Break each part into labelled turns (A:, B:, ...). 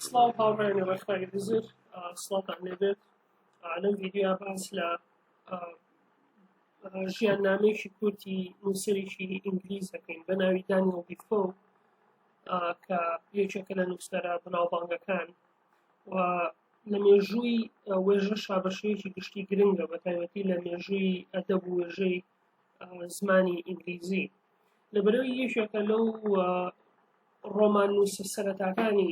A: سڵاو هاوڕێیانی ڕێکخراوی بزر، سڵاوتان لێبێت. لەم ڤیدیۆیا باس لە ژیاننامەیەکی کورتی نووسەرێکی ئینگلیز دەکەین بە ناوی دانیڵ دیفۆ کە یەکێکە لە نووسەرە بەناوبانگەکان و لە مێژووی وێژەشا بە شێوەیەکی گشتی گرنگە بە تایبەتی لە مێژووی ئەدەب و وێژەی زمانی ئینگلیزی لەبەرەوەی یەکێکە لەو ڕۆماننووسە سەرەتاکانی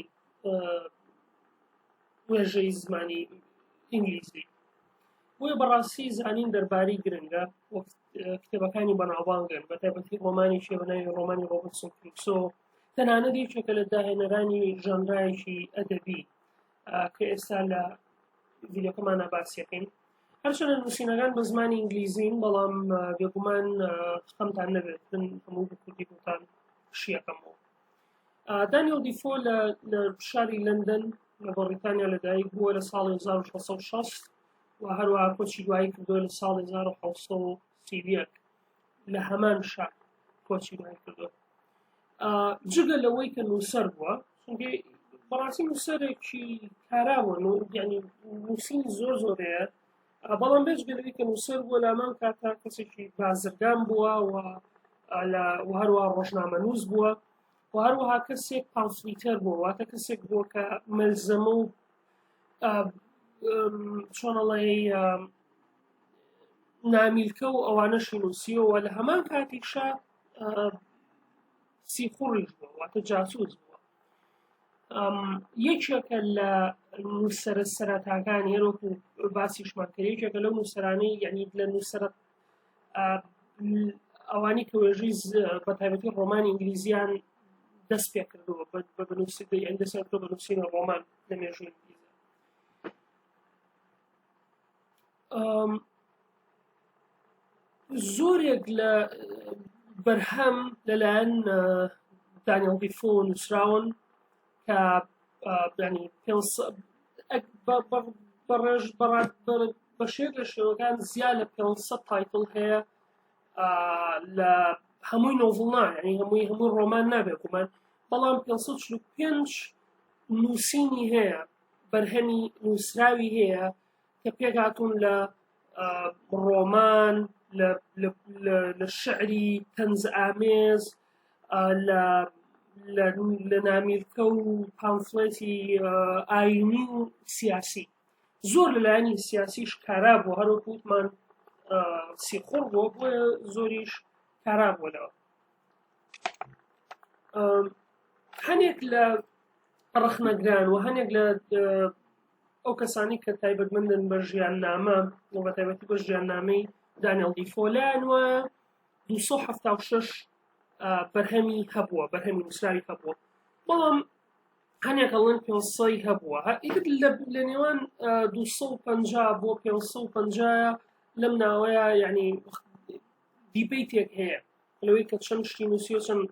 A: وێژەی زمانی ئینگلیزی بۆیە بەڕاستی زانین دەربارەی گرنگە وەک کتێبەکانی بەناوبانگن بە تایبەتی ڕۆمانی شێ بە ناوی ڕۆمانی ڕۆبنسۆن کروسۆ تەنانەت یەکێکە لە داهێنەرانی ژانرایەکی ئەدەبی کە ئێستا لە ڤیدیۆکەمانە باسیەکەین هەرچەندە نووسینەکان بە زمانی ئینگلیزین بەڵام بێگومان خەمتان نەبێت من هەموو بە کوردی بۆتان شیەکەمەوە دانیل دیفۆ لە شاری لەندەن لە بەڕیتانیا لەدایک بووە لە ساڵی 1660 و هەروەها کۆچی دوایی کردووە لە ساڵی 1731 لە هەمان شار کۆچی دوایی کردووە جگە لەوەی کە نووسەر بووە چونکە بەڕاستی نووسەرێکی کارا بووە یعنی نووسین زۆر زۆر هەیە بەڵام بێجگە لەوەی کە نووسەر بووە لامان کاتا کەسێکی بازرگان بووە و لە و هەروەها ڕۆژنامەنووس بووە و هەروەها کەسێک pamphleteer بووە واتە کەسێک بووە کە مەلزەمە و چۆنەڵێ نامیلکە و ئەوانەشی نووسیەوە لە هەمان کاتیشا سیخوڕیش بووە واتە جاسوس بووە یەکێکە لە نووسەرە سەرەتاکانی هەروەکو باسیشمان کرد یەکێکە لەو نووسەرانەی یعنی لە نووسەرە ئەوانی کە وێژەی بە تایبەتی ڕۆمانی ئینگلیزیان دەست پێ کردووە بە بنووسی دەست بە نووسینی ڕۆمان لە مێژووی ئینگلیزی زۆرێک لە بەرهەم لەلایەن دانیل دیفۆ نووسراون کە ینی بەڕێژ بە شێک لە شێوەکان زیا لە 500 title هەیە لە هەمووی novel نا ینی هەمووی هەموو ڕۆمان نابێت گومان بەڵام 545 نووسینی هەیە بەرهەمی نووسراوی هەیە کە پێکهاتوون لە ڕۆمان لە شعری تەنزئامێز لە نامیلکە و pamphlet ی ئاینی و سیاسی زۆر لەلایەنی سیاسیش کارا بوو هەروەک وتمان سیخوڕ بووە بۆیە زۆریش کارا بووە لەوە هەنێک لە ڕەخنەگران و هەنێک لە ئەو کەسانی کە تایبەتمەندن بە ژیاننامە و بە تایبەتی بە ژیاننامەی دانیل دیفۆ لایان وایە 276 بەرهەمی هەبووە بەرهەمی نووسراوی هەبووە بەڵام هەنێک ئەڵێن 500 هەبووە ئیتر لە نێوان 250 بۆ 550 لەم ناوەیە یعنی debate ێک هەیە لەوەی کە چەند شتی نووسیوە چەند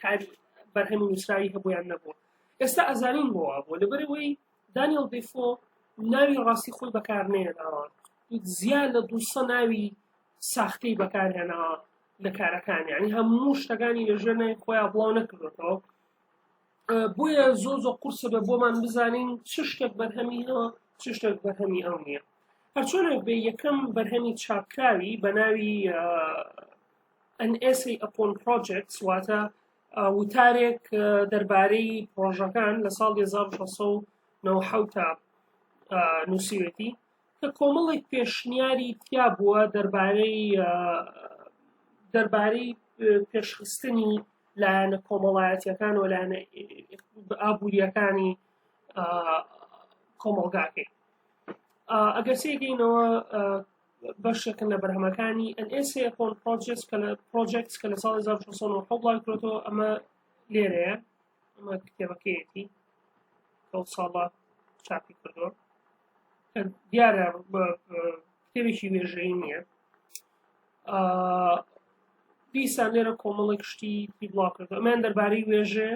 A: کاری بەرهەمی نووسراوی هەبوویان نەبووە ئێستا ئەزانین بۆ وابووە لەبەرئەوەی دانیل دیفۆ ناوی ڕاستی خۆی بەکارنێناوە زیاد لە 200 ناوی ساختەی بەکارهێناوە لە کارەکان یعنی هەموو شتەکانی لەژێر ناوی خۆیان بڵاو نەکردێتەوە بۆیە زۆر زۆر قورسە بە بۆمان بزانین چ شتێک بەرهەمی ئەوە چ شتێک بەرهەمی ئەو نییە هەرچۆنێک بێ یەکەم بەرهەمی چاپکراوی بە ناوی An Essay Upon Projects واتە وتارێک دەربارەی پرۆژەکان لە ساڵی 1697 نووسیوێتی کە کۆمەڵێک پێشنیاری تیا بووە دەربارەی دەربارەی پێشخستنی لایەنە کۆمەڵایەتیەکان و لایەنە ئابووریەکانی کۆمەڵگاکەی ئەگەر سێگەینەوە بەشێکن لە بەرهەمەکانی An Essay Upon Projects کە لە Projects کە لە ساڵی 1697 بڵاوی کردۆتەوە ئەمە لێرەیە ئەمە کتێبەکەیەتی ئەو ساڵە چاپی کردووە دیارە کتێبێکی وێژەیی نییە دیسان لێرە کۆمەڵێک شتی تری بڵاو کردەوە ئەمەیان دەربارەی وێژێ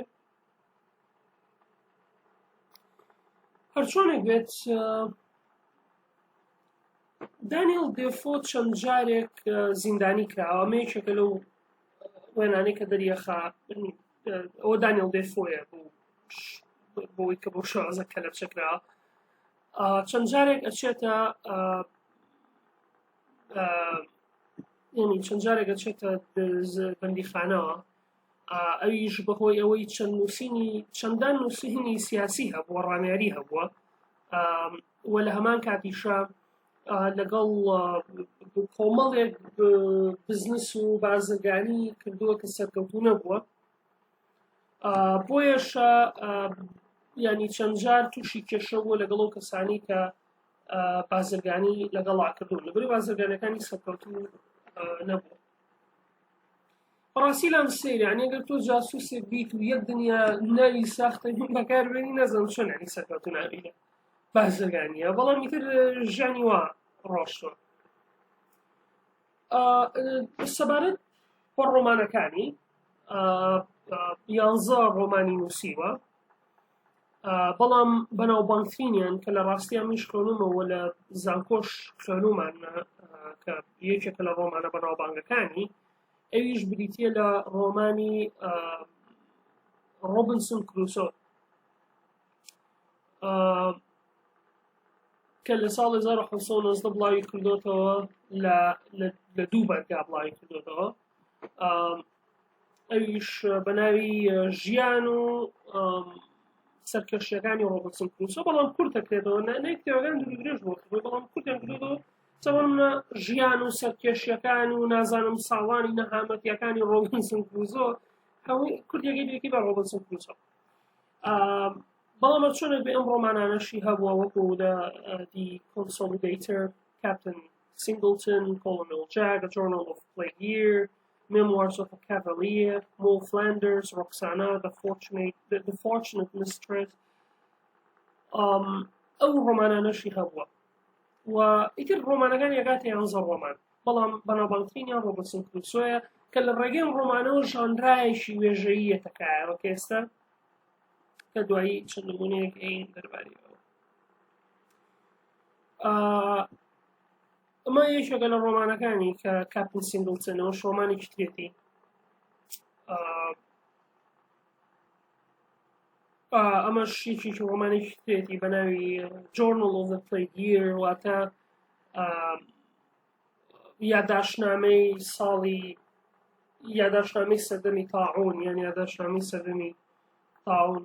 A: هەرچۆنێک بێت دانیل دێفۆ چەند جارێک زیندانی کراوە ئەمە یەکێکە لەو وێنانەی کە دەریەخا ئەوە دانیل دێفۆیە بوو. بۆی کە بۆ شازە کەلەپچە کراوە چەند جارێک ئەچێتە یعنی چەند جارێک ئەچێتە بەندیخانەوە ئەویش بەهۆی ئەوەی چەند نووسینی چەندان نووسینی سیاسی هەبووە ڕامیاری هەبووە و لە هەمان کاتیشە لەگەڵ کۆمەڵێک بزنس و بازرگانی کردووە کە سەرکەوتوو نەبووە بۆیەشە ینی چەند جار تووشی کێشە بووە لەگەڵ ئەو کەسانی کە بازرگانی لەگەڵا کردوون لەبەری بازرگانەکانی سەرکەوتوو نەبوو بەڕاستی لام سەیرە یعنی ئەگەر تۆ جاسوسێک بیت و یەک دنیا ناوی ساختە بەکاربێنی نازانم چۆن یعنی سەرکەوتوو نابی لە بازرگانیە بەڵام ئیتر ژیانی وا ڕۆشتوە سەبارەت بە ڕۆمانەکانی یانزە ڕۆمانی نووسیوە بەڵام بەناوبانگترینیان کە لە ڕاستیان منیش خوێنومەوە لە زانکۆش خوێنومان کە یەکێکە لە ڕۆمانە بەناوبانگەکانی ئەویش بریتە لە ڕۆمانی ڕۆبنسون کروسۆ کە لە ساڵ 1990 بڵاوی کردوتەوە لە دوو بەرگا بڵاوی کردوتەوە ئەویش بە ناوی ژیان و سەرکەشیەکانی ڕۆبنسن کروسۆ بەڵام کورت دەکرێتەوە نە کتێبەکان دوور درێژ بۆ بەڵام کورتیان کردوەوە چۆن ژیان و سەرکێشیەکان و نازانم ساڵانی نەهامەتیەکانی ڕۆبنسن کروزۆ هەمووی کوردیەکەی بێکی بە ڕۆبنسن کروزۆ بەڵام چۆنێک بێ ئەم ڕۆمانانەشی هەبووە وەکو The The Consolidator Captain Singleton Colonel Jack Journal of Plague Year Memoirs of a Cavalier, Moll Flanders, Roxana, The Fortunate, The, The Fortunate Mistress. Um, ئەو ڕۆمانانەشی هەبووە و ئیتر ڕۆمانەکان یەکاتە یانزە ڕۆمان بەڵام بەناوبانگترینیان ڕۆبنسن کروسۆیە کە لە ڕێگەی ئەم ڕۆمانەوە ژانرایەکی وێژەییە تەکایەوە کە ئێستا کە دوایی چەند نمونەیەک ئەین دەربارەی ئەوە ئەمە یەکێکە لە ڕۆمانەکانی کە کاپتن سینگڵتنەوە ڕۆمانێکی ترێتی ئەمەش یەکێکی ڕۆمانێکی ترێتی بە ناوی Journal of the Plague Year واتە یاداشنامەی ساڵی یاداشنامەی سەردەمی تاعون یان یاداشنامەی سەردەمی تاعون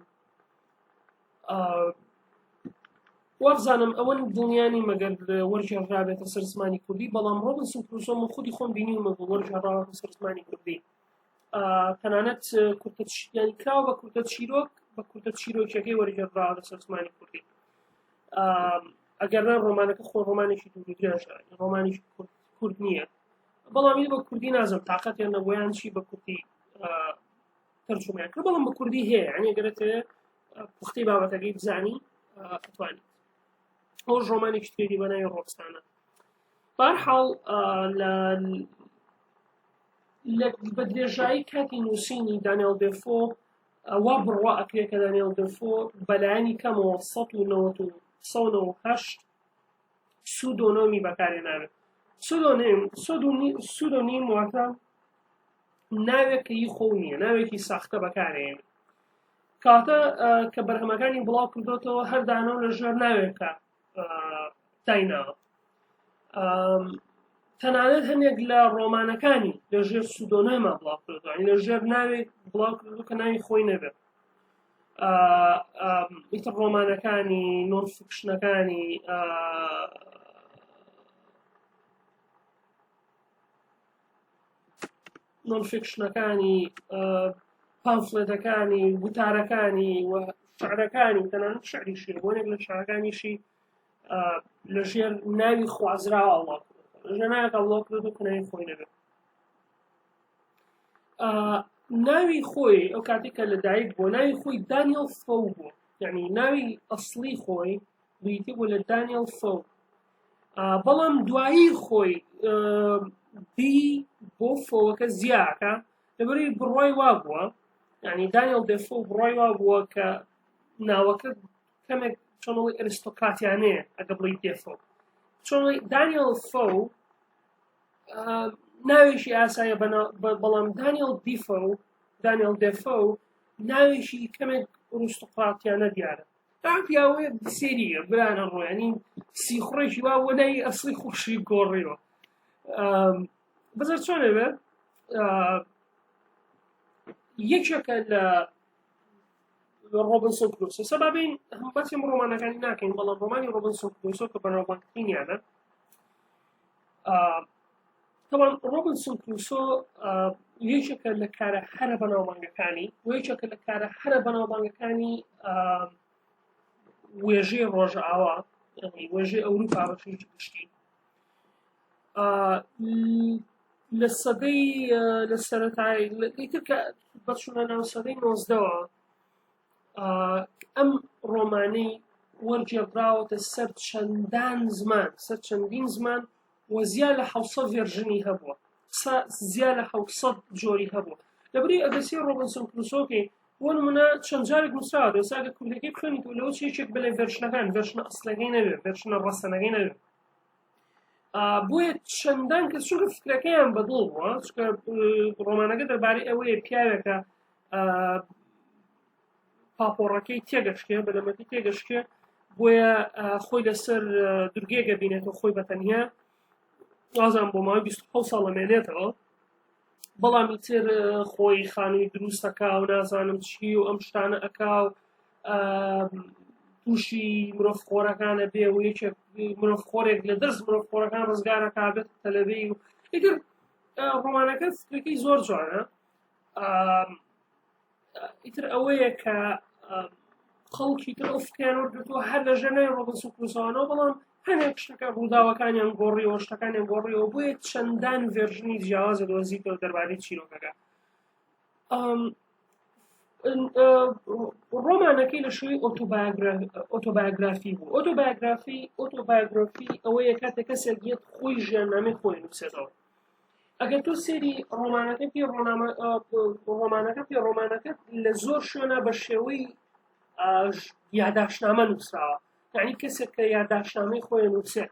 A: وابزانم ئەوەن دڵنیانی مەگەر وەرگێڕرابێتە سەر زمانی کوردی بەڵام ڕۆبنسن کروسۆ من خودی خۆم بینیومە بۆ وەرگێڕاوەتە سەر زمانی کوردی تەنانەت کورتە یانی کراوە بە کورتە چیرۆک بە کورتە چیرۆکیەکەی وەرگێڕراوەتە سەر زمانی کوردی ئەگەر نا ڕۆمانەکە خۆ ڕۆمانێکی دوور درێژە ڕۆمانێکی کورد نییە بەڵام بە کوردی نازم تااقەتیان نەبوویان چی بە کوردی تەرجومەیان کرد بەڵام بە کوردی هەیە یعنی گەرەتێ پوختی بابەتەکەی بزانی ئەتوانیت ئەو ڕۆمانێکی تری بە ناوی ڕۆکسانە بارحاڵ لە بە درێژایی کاتی نووسینی دانیل دێفۆ وا بڕوا ئەکرێ کە دانیل دێفۆ بەلایەنی کەمەوە 1998 سودۆنۆمی بەکارهێناوێت سودۆنیم سودۆنیم واتە ناوێک کە هی خۆو نییە ناوێکی ساختە بەکارێن کاتە کە بەرهەمەکانی بڵاو کردوتەوە هەردانەوە لە ژێر ناوێکە دایناوە تەنانەت هەندێک لە ڕۆمانەکانی لە ژێر سودۆنۆیما بڵاو کردووە لە ژێر ناوێک بڵاو کردو کە ناوی خۆی نەبێت ئیتر ڕۆمانەکانی non-fiction ەکانی non-fiction ەکانی pamphlet ەکانی گوتارەکانی و شعرەکانی تەنانەت شعریشی بۆنێک لە شعرەکانیشی لە ژێر ناوی خوازراوە ئەڵا لەژێر ناوێک ئەڵا کرد و کە ناوی خۆی نەبێت ناوی خۆی ئەو کاتێک کە لەدایک بۆ ناوی خۆی دانیل فۆ بوو یعنی ناوی ئەسڵی خۆی بریتی بوو لە دانیل فۆ بەڵام دوایی خۆی دی بۆ فۆوەکە زیاکە لەبەری بڕای وا بووە یعنی دانیل دێفۆ بڕای وا بووە کە ناوەکە کەمێک چۆنڵی ئەرستۆکراتیانەیە ئەگە بڵی دێفۆ چۆنڵی دانیل فۆ ناوێکی ئاسایە بەڵام دانیل دیفۆ دانیل دێفۆ ناوێکی کەمێک ئەرستۆقراتیانە دیارە. ئەم پیاوەیە سێریە برانە ڕۆیانی سیخڕێکی وا بۆ ناوی ئەسڵی خۆشی گۆڕیوە. بەزەر چۆنێ بێت یەکێکە لە ڕۆبنسۆن کروسۆ سەبابین هەم باسی ڕۆمانەکانی ناکەین بەڵام ڕۆمانی ڕۆبنسۆن کروسۆ کە بەناوبانگترینیانە طبعا ڕۆبنسۆن کروسۆ یەکێکە لە کارە هەرە بەناوبانگەکانی و یەکێکە لە کارە هەرە بەناوبانگەکانی وێژەی ڕۆژئاوا وێژەی ئەوروپا بەشێکی گشتی لە سەدەی لە سەرەتای ئیتر کە بەچوونە ناو سەدەی نۆزدەوە ئەم ڕۆمانەی وەرگێڕدراوەتە سەر چەندان زمان سەر چەندین زمان و زیا لە 600 version ی هەبووە زیا لە 600 جۆری هەبووە لەبری ئەگەر ڕۆبنسۆن کروسۆکەی بۆ نمونە چەند جارێک نووسراوە ئێستا ئەگەر کوردەکەی بخوێنیت و لەوە یەکێک بە لە version ەکان version ە ئەسڵەکەی نەبێ version ە ڕەسەنەکەی نەبێ بۆیە چەندان کەس چونکە فکرەکەیان بەدڵ بووە چونکە ڕۆمانەکە دەربارەی ئەوەیە پیاوێکە پاپۆڕەکەی تێگەشکێ بەلەمەکەی تێگەشکێ بۆیە خۆی لەسەر دورگێگە بینێتەوە خۆی بەتەنیا وازان بۆ ماوەی 26 ساڵ ئەمێنێتەوە بەڵام ئیتر خۆی خانووی دروستەکە و نازانم چی و ئەم شتانە ئەکا و تووشی مرۆڤ خۆرەکانە بێ و یەکێک مرۆڤ خۆرێک لە دەست مرۆڤ خۆرەکان ڕزگارەکە بێت تەلەبی و ئیتر ڕۆمانەکە فکرەکەی زۆر جوانە ئیتر ئەوەیە کە خەڵکی تر ئەو فکریان وەرگرتووە هەر لە ژێنای ڕۆبنسون کروسۆوانەوە بەڵام هەنێک شتەکە ڕووداوەکانیان گۆڕیەوە شتەکانیان گۆڕیەوە بۆیە چەندان version ی جیاوازە دۆزیتەوە دەربارەی چیرۆکەکە ڕۆمانەکەی لە شێوەی autobiography بوو autobiography autobiography ئەوەیە کاتێک کەسێک یەت خۆی ژیاننامەی خۆی نووسێتەوە ئەگەر تۆ سێری ڕۆمانەکە پێ ڕۆمانەکە پێ ڕۆمانەکە لە زۆر شوێنە بە شێوەی یاداشنامە نووسراوە یعنی کەسێک کە یاداشنامەی خۆی نووسێ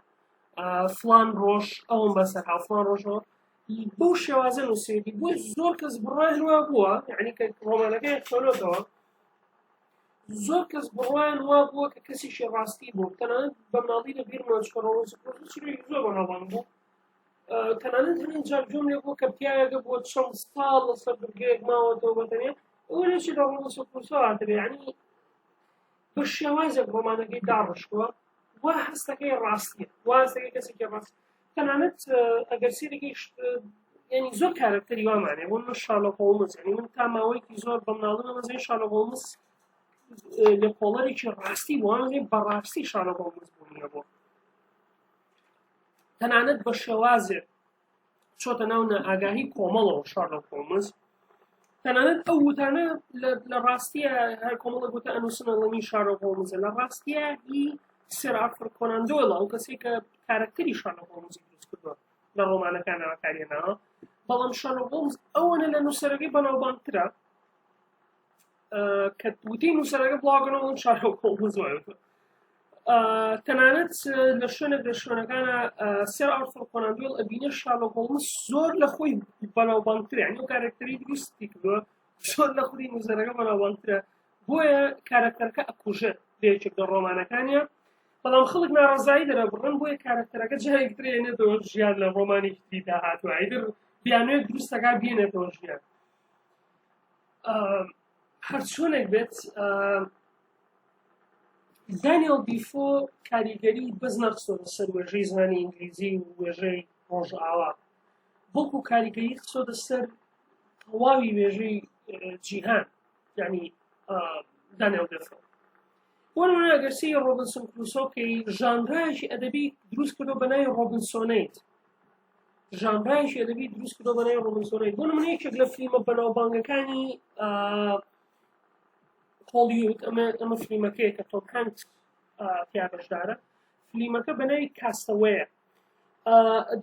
A: فلان ڕۆژ ئەوم بەسەر ها فلان ڕۆژەوە بەو شێوازە نووسێتی بۆ زۆر کەس بڕوایان وا بووە یعنی کە ڕۆمانەکەی خوێنەوە زۆر کەس بڕوایان وا بووە کە کەسێکی ڕاستی بوو تەنانەت بە مناڵی لە بیرمە چکە ڕۆمانەکە زۆر بەناوبانگ بوو تەنانەت هەنێ جار گوێم لێ بووە کە پیاوێکە بۆ چەند ساڵ لەسەر دورگەیەک ماوەتەوە بە تەنیا ئەوە لەچی لە ڕۆبنسۆن کروسۆ هاتبێ یعنی بە شێوازێک ڕۆمانەکەی داڕشتووە وا هەستەکەی ڕاستیە وا هەستەکەی کەسێکی ڕاست تەنانەت ئەگەر سێرێکی یعنی زۆر کارەکتەری وامانێ بۆ من شارلۆک هۆڵمز یعنی من تا ماوەیەکی زۆر بە مناڵی مەزەی شارلۆک هۆڵمز لێکۆڵەرێکی ڕاستی بوو بەڕاستی شارلۆک هۆڵمز بوونیە بۆ تەنانەت بە شێوازێک چۆتە ناو نائاگاهی کۆمەڵەوە شارلۆک هۆڵمز تەنانەت ئەو وتانە لە ڕاستیە هەر کۆمەڵە گوتە ئەنووسنە ڵەنی شارلۆک هۆڵمزە لە ڕاستیە هی سێر ئارثەر کۆنان دۆیڵە ئەو کەسێک کە کارەکتەری شارلۆک هۆڵمزی دروست کردووە لە ڕۆمانەکانەوە کاریێناوە بەڵام شارلۆک هۆڵمز ئەوەنە لە نووسەرەکەی بەناوبانگترە کە وتی نووسەرەکە بڵاوکەنەوە ئەم شارلۆک هۆڵمز وایە تەنانەت لە شوێنێک لە شوێنەکانە سێر ئارثەر کۆنان دۆیڵ ئەبینێ شارلۆک هۆڵمز زۆر لە خۆی بەناوبانگترە یعنی ئەو کارەکتەری دروستی کردووە زۆر لە خودی نووسەرەکە بەناوبانگترە بۆیە کارەکتەرەکە ئەکوژێت لە یەکێک لە ڕۆمانەکانیە بەڵام خەڵک ناڕەزایی دەرەبڕن بۆیە کارەکتەرەکە جارێک تر ئێنێتەوە ژیان لە ڕۆمانێکی تری داهاتوو ئیتر بیانوێت دروستەکە بێنێتەوە ژیان هەرچۆنێک بێت دانیێل دیفۆ کاریگەری بەس نەخستۆتە سەر وێژەی زمانی ئینگلیزی و وێژەی ڕۆژئاوا بەڵکو کاریگەری خستۆتە سەر تەواوی وێژەی جیهان یعنی دانیێل دیفۆ بۆ نمونە ئەگەر سەیری ڕۆبنسۆن کروسۆ بکەی ژانرایەکی ئەدەبی دروست کردو بە ناوی Robinsonade ژانرایەکی ئەدەبی دروست کردو بە ناوی Robinsonade بۆ نمونە یەکێک لە فلیمە بەناوبانگەکانی هۆڵیوود ئەمە ئەمە فلیمەکەیە کە تۆم هانکس تیا بەشدارە فلیمەکە بە ناوی Cast Away ە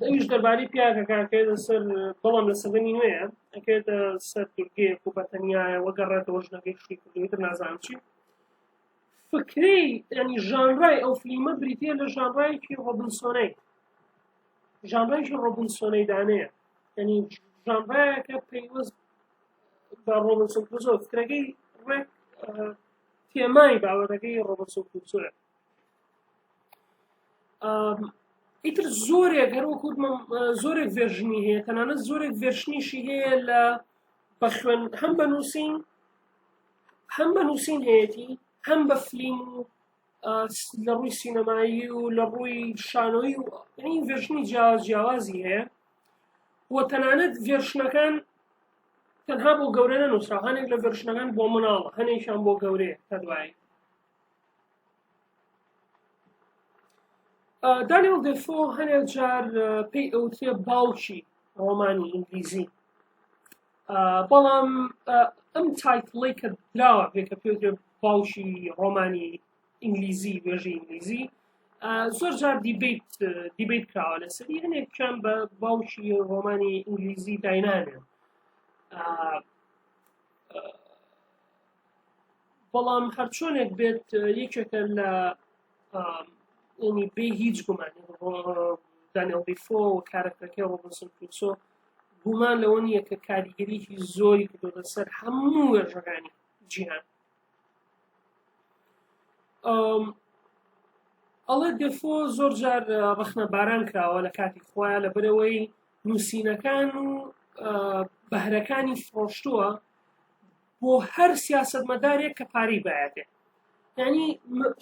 A: ئەویش دەربارەی پیاکەکە ئەکەوێتە سەر بەڵام لە سەردەمی نوێیە ئەکەوێتە سەر دورگەیەک و بەتەنیایە وەگەڕێتەوە ژنەکەی شوی کردووە ئیتر نازانم چی فکرەی ینی ژانرای ئەو فلیمە بریتە لە ژانرایەکی Robinsonade ژانرایەکی Robinsonade انەیە ینی ژانرایەکە پەیوەست بە ڕۆبنسۆن کروزۆ فکرەکەی ڕێک تێمای بابەتەکەی ڕۆبنسۆن کروسۆیە. ئیتر زۆرێک هەر وەکو زۆرێک version ی هەیە، تەنانەت زۆرێک version یشی هەیە لە بە خوێن، هەم بە نووسین، هەم بە نووسین هەیەتی، هەم بە فلیم و لە ڕووی سینەمایی و لە ڕووی شانۆیی و یعنی version ی جیاواز جیاوازی هەیە و تەنانەت version ەکان تەنها بۆ گەورە نەنووسرا، هەنێک لە version ەکان بۆ مناڵە، هەنێکیان بۆ گەورەیە تا دوایی. دانیل دێفۆ هەنێک جار پێی ئەوترێ باوکی ڕۆمانی ئینگلیزی، بەڵام ئەم title ەی کە دراوە پێ کە پێوترێ باوکی ڕۆمانی ئینگلیزی، وێژەی ئینگلیزی، زۆر جار debate کراوە لەسەری. هەنێکیان بە باوکی ڕۆمانی ئینگلیزی داینانێن، بەڵام هەرچۆنێک بێت یەکێکە لە ینی بێ هیچ گومان دانیل دیفۆ و کارەکتەرەکەی ڕۆبنسۆن کروسۆ گومان لەوە نییە کە کاریگەریی زۆری کردۆتە سەر هەموو وێژەکانی جیهان. ئەڵێ دێفۆ زۆر جار ڕەخنە باران کراوە لە کاتی خۆیان لەبەرەوەی نووسینەکان و بەهرەکانی فرۆشتووە بۆ هەر سیاسەتمەدارێک کە پارەی بایەتێ. یعنی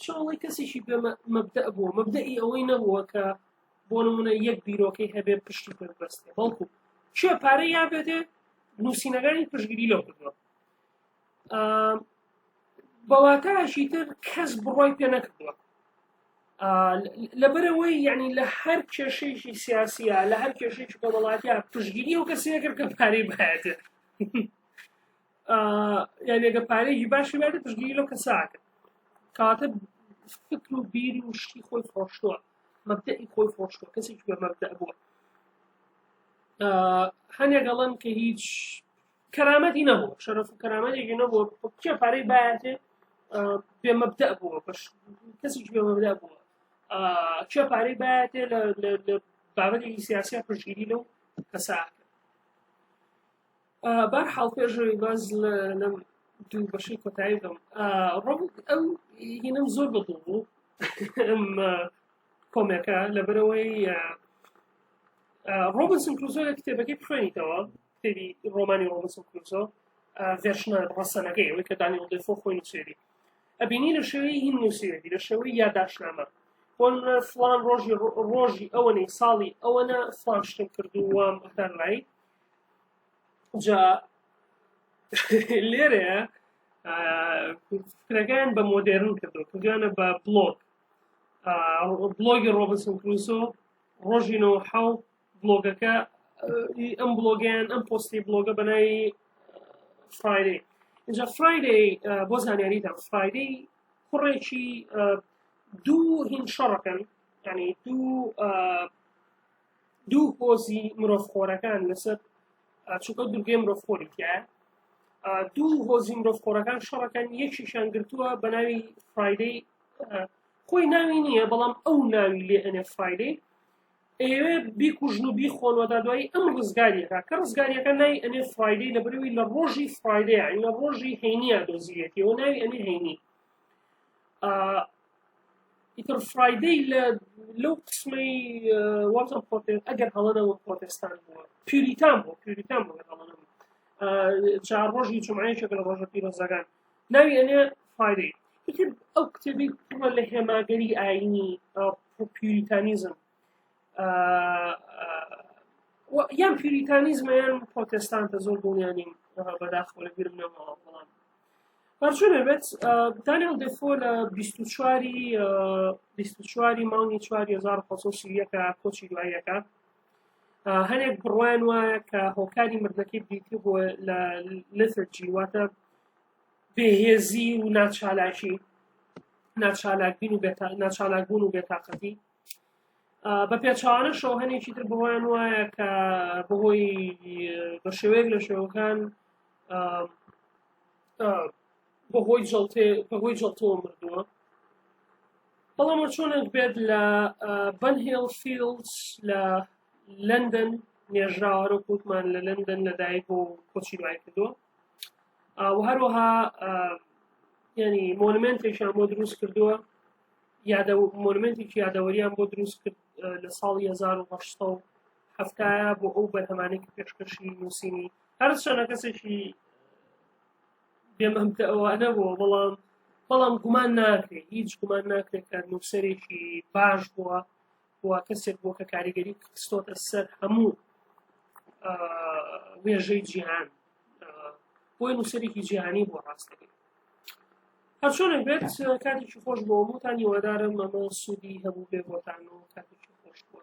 A: چۆڵی کەسێکی بێ مەبدەء بووە، مەبدەئی ئەوەی نەبووە کە بۆ نمونە یەک بیرۆکەی هەبێ پشتی پێ ببەستێ، بەڵکو کێ پارەی یا بێتێ نووسینەکانی پشتگیری لەو کردووە. بە واتایەکی تر کەس بڕوای پێ نەکردووە، لەبەرەوەی یعنی لە هەر کێشەیەکی سیاسیە، لە هەر کێشەیەکی کۆمەڵاتیە پشتگیری ئەو کەسەیە کرد کە پارەی بایەتێ. یعنی ئەگە پارەیەکی باشی باتێ پشتگیری لەو کەسە کرد. کەواتە فکر و بیر و شتی خۆی فرۆشتووە، مەبدەئی خۆی فرۆشتووە، کەسێکی بە مەبدەء بووە. هەنێک ئەڵێن کە هیچ کەرامەتی نەبووە، شەرەف و کەرامەتێکی نەبووە، کێ پارەی بایەتێ بێ مەبدەء بووە، بەش کەسێکی بێ مەبدەء بووە، کێ پارەی بایەتێ لە بابەتێکی سیاسیە پشتگیری لەو کەسە کرد. بەرحاڵ پێشەوەی باز لەم دوو بەشەی کۆتایی بکەم، ڕۆب ئەو هینم زۆر بەدڵ بوو ئەم کۆمێکە، لەبەرەوەی ڕۆبنسن کروزۆ لە کتێبەکەی بخوێنیتەوە، کتێبی ڕۆمانی ڕۆبنسن کروزۆ version ە ڕەسەنەکەی ئەوەی کە دانیل دێفۆ خۆی نووسێری، ئەبینی لە شێوەی هین نووسێتی، لە شێوەی یاداشتنامە. بۆ نمونە فڵان ڕۆژی ڕۆژی ئەوەنەی ساڵی ئەوەنە فڵان شتم کردو وام هەتا دوایی. جا لێرەیە فکرەکەیان بە مۆدێرن کردو، کردویانە بە بلۆگ، بلۆگی ڕۆبنسن کروسۆ ڕۆژی نەوە بلۆگەکە، ئەم بلۆگیان ئەم پۆستی بلۆگە بە ناوی فرایدەی. اینجا فرایدەی بۆ زانیاریتان، فرایدەی کوڕێکی دوو هین شەڕەکەن، یعنی دوو هۆزی مرۆڤخۆرەکان لەسەر، چونکە دوورگەی مرۆڤخۆری تایە، دوو هۆزی مرۆڤخۆرەکان شەڕەکەن، یەکیشیان گرتووە بە ناوی فرایدەی، خۆی ناوی نییە بەڵام ئەو ناوی لێ ئەنێ فرایدەی، ئەیەوێ بیکوژن و بیخۆن و تا دوایی ئەم ڕزگاریەکە کە ڕزگاریەکە ناوی ئەنێ فرایدەی لەبەرەوەی لە ڕۆژی فرایدەی، یعنی لە ڕۆژی هەینیە دۆزیەتیەوە ناوی ئەنێ هەینی. ئیتر فرایدەی لە لەو قسمەی واتە پۆتێ ئەگەر هەڵە نەبوو پرۆتستان بووە، پیوریتان بوو، پیوریتان بوو ئەگەر هەڵە نەبوو. جا ڕۆژی جومعەیەکێک لە ڕۆژە پیرۆزەکان ناوی ئەنێ فرایدەی. ئیتر ئەو کتێبی پڕە لە هێماگەری ئایینی پیوریتانیزم، یان پیوریتانیزمە یان پرۆتستانتە، زۆر دڵنیا نیم بەداخەوە لە بیرم نەماوە. بەڵام هەرچۆنێ بێت دانیل دێفۆ لە 24 مانگی 4 1931 کۆچی دواییەکە. هەنێک بڕوایان وایە کە هۆکاری مردنەکەی بریتی بووە لە lethargy، واتە بێهێزی و ناچالاکی، ناچالاکبین و ناچالاکبوون و بێتاقەتی. بە پێچەوانەشەوە هەنێکی تر بڕوایان وایە کە بەهۆی بە شێوەیەک لە شێوەکان بەهۆی جەڵتێ بەهۆی جەڵتەوە مردووە. بەڵام چۆنێک بێت لە بنهێڵ فیڵدز لە لەندەن نێژراوە، هەرۆک وتمان لە لەندەن لەدایک بۆ کۆچی دوای کردووە. و هەروەها ینی مۆنمنتێکیان بۆ دروست کردووە یادە مۆنمنتێکی یادەوەریان بۆ دروست کرد لە ساڵی 1970 بۆ ئەو بەرهەمانەی کە پێشکەشی نووسینی هەرچەنە کەسێکی بێمەمتە ئەوانە بووە بەڵام بەڵام گومان ناکرێت هیچ گومان ناکرێت کە نووسەرێکی باش بووە و کەسێک بووە کە کاریگەری خستۆتە سەر هەموو وێژەی جیهان بۆی نووسەرێکی جیهانی بۆ ڕاستەکەی هەرچۆنێک بێت کاتێکی خۆش بۆ هەمووتان هیوادارم ئەمە سوودی هەبوو بێ بۆتان و کاتێکی خۆش بۆ.